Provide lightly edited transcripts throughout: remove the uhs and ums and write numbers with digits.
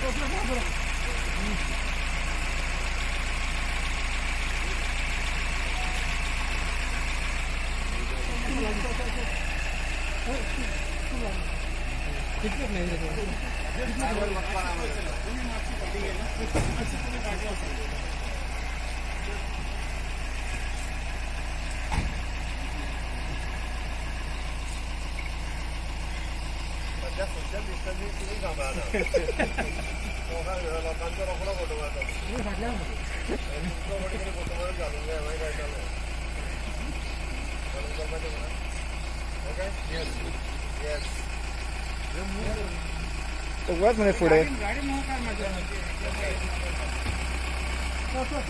सध्या social distancing तुम्ही सांभाळा. लोकांचो रोखडो फोटो मारता. तुमचो फोटो तरी फोटो मारून घालूंक जाय, मागीर कळटलें. घालून चलपाचें म्हणा. ओके. येस. वच मरे फुडें.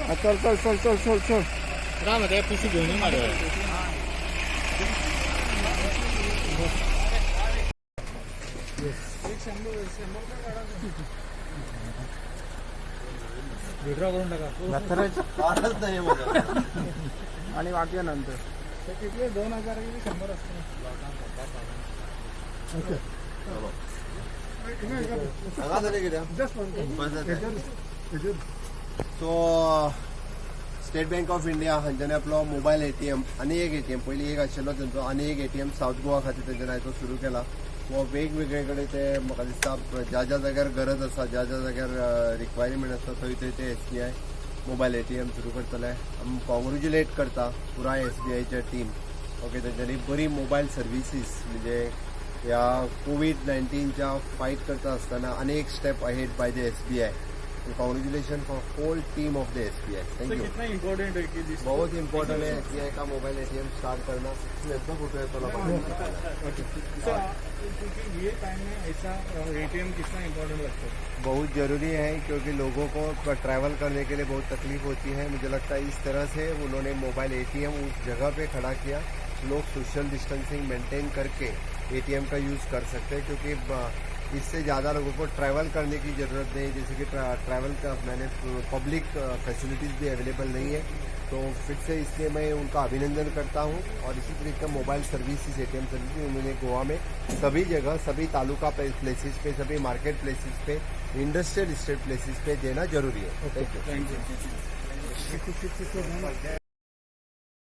हा, चल चल चल चल चल चल. राम ते पिशी घेऊन मारे. विड्रॉ करून टाका. फारच नाही माझं. आणि वाटूया नंतर. किती, 2000 गेली, 100 असतं. हांगा जालें कितें? Just one. So state bank of India हांच्यानी आपलो मोबायल एटीएम आनी एक एटीएम, पयलीं एक आशिल्लो तेंचो, आनी एक एटीएम सावथ गोवा खातीर तेंच्यानी आयज तो सुरू केला. हो वेगवेगळे कडेन ते म्हाका दिसता ज्या ज्या जाग्यार गरज आसा, ज्या ज्या जाग्यार रिक्वायरमेंट आसा, थंय थंय ते एसबीआय मोबायल एटीएम सुरू करतले. आमी कॉंग्रेच्युलेट करता पुराय एसबीआयच्या टीम. ओके, तेंच्यांनी बरी मोबायल सर्विसीस म्हणजे ह्या कोवीड 19च्या फायट करता आसतना आनी एक step ahead by the SBI. Congratulation for whole team of the SBI. Thank you. कितना इम्पोर्टेंट है कि जिस बहुत इम्पोर्टेंट है एसबीआई का मोबाइल एटीएम स्टार्ट करना. एकदम फोटो येतो. क्योंकि ये टाइम में ऐसा एटीएम कितना इम्पोर्टेंट लगता है? बहुत ज़रूरी है, क्योंकि लोगों को ट्रैवल करने के लिए बहुत तकलीफ होती है. मुझे लगता है इस तरह से उन्होंने मोबाइल एटीएम उस जगह पे खड़ा किया, लोग सोशल डिस्टेंसिंग मेंटेन करके एटीएम का यूज़ कर सकते हैं, क्योंकि इससे ज़्यादा लोगों को ट्रैवल करने की ज़रूरत नहीं. जैसे कि ट्रैवल का मैंने पब्लिक फैसिलिटीज़ भी अवेलेबल नहीं है, तो फिर से इसलिए मैं उनका अभिनंदन करता हूँ. और इसी तरीके का मोबाइल सर्विसेज, एटीएम सर्विस उन्होंने गोवा में सभी जगह, सभी तालुका प्लेसेस पे, सभी market places pay, industrial state places pay देना जरूरी है. Thank you. Thank you.